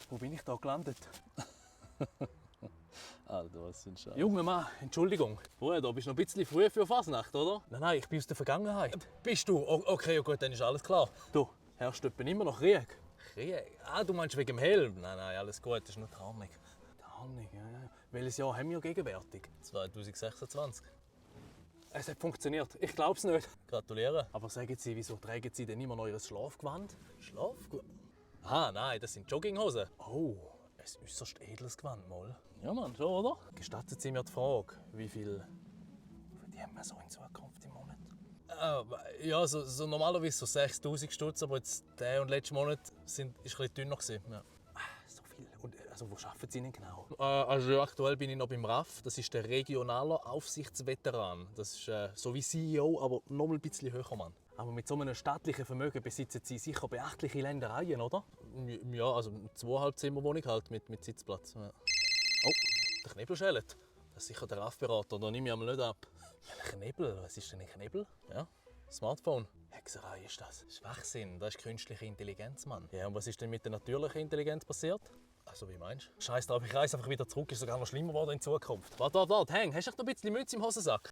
Wo bin ich da gelandet? Alter, was für ein Scheiß. Junger Mann, Entschuldigung. Bruder, da bist du noch ein bisschen früh für Fasnacht, oder? Nein, ich bin aus der Vergangenheit. Bist du? Okay, gut, dann ist alles klar. Du, herrscht etwa immer noch Krieg? Krieg? Ah, du meinst wegen dem Helm? Nein, alles gut, das ist nur Tarnung. Tarnung, ja. Welches Jahr haben wir gegenwärtig? 2026. Es hat funktioniert. Ich glaub's nicht. Gratuliere. Aber sagen Sie, wieso tragen Sie denn immer noch Ihr Schlafgewand? Schlafgut? Ah, nein, das sind Jogginghosen. Oh, ein äußerst edles Gewand, mal. Ja, Mann, schon, oder? Gestatten Sie mir die Frage, wie viel verdienen wir so in Zukunft im Monat? Ja, so normalerweise so 6'000 Stutz, aber jetzt der und letzten Monat ist ein bisschen dünner gewesen. Ja. So viel. Und also, wo arbeiten Sie denn genau? Also aktuell bin ich noch beim RAF, das ist der regionaler Aufsichtsveteran. Das ist so wie CEO, aber noch ein bisschen höher, Mann. Aber mit so einem staatlichen Vermögen besitzen Sie sicher beachtliche Ländereien, oder? Ja, also eine 2,5 Zimmerwohnung halt mit Sitzplatz. Ja. Oh, Der Knebel schält. Das ist sicher der RAF-Berater, da nehme ich einmal nicht ab. ein Knebel. Was ist denn ein Knebel? Ja, Smartphone. Hexerei ist das. Schwachsinn, das ist künstliche Intelligenz, Mann. Ja, und was ist denn mit der natürlichen Intelligenz passiert? Also wie meinst du? Scheiß drauf, ich reise einfach wieder zurück, ist sogar noch schlimmer geworden in Zukunft. Warte, Hang, hast du noch ein bisschen Mütze im Hosensack?